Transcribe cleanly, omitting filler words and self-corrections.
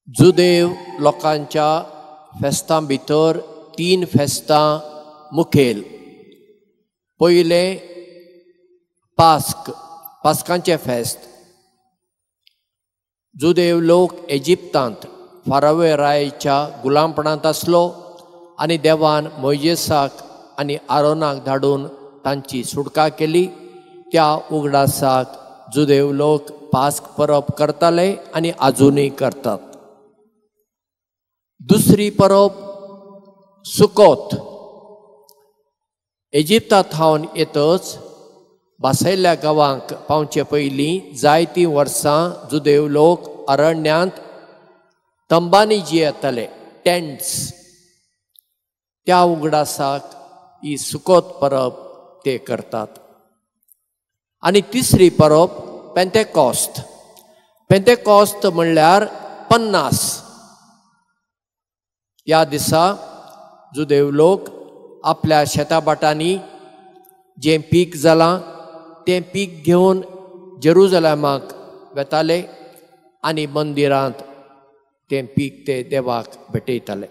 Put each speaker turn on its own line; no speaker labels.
जुदेव लोकांच्या फेस्तां भितर 3 फेस्तां मुखेल. पयलें पास्क, पास्कांचें फेस्त. जुदेव लोक एजिप्तांत फारावे रायाच्या गुलामपणांत आसलो आनी देवान मोयजेसाक आनी आरोनाक धाडून तांची सुटका केली. त्या उगडासाक जुदेव लोक पास्क परब करताले आनी आजुनूय करतात. दुसरी परब सुकोत. एजिप्ता थावन येतच भासयल्ल्या गांवांक पावचे पयलीं जायतीं वर्सां जुदेव लोक अरण्यांत तंबांनी जियेताले, टेंट्स. त्या उगडासाक ही सुकोत परब ते करतात. आनी तिसरी परब पेंतेकॉस्त. पेंतेकॉस्त म्हणल्यार 50. ह्या दिसा जुदेव लोक आपल्या शेताभाटांनी जें पीक जालां तें पीक घेवन जेरुजलेमाक वेताले आनी मंदिरांत तें पीक ते देवाक भेटयताले.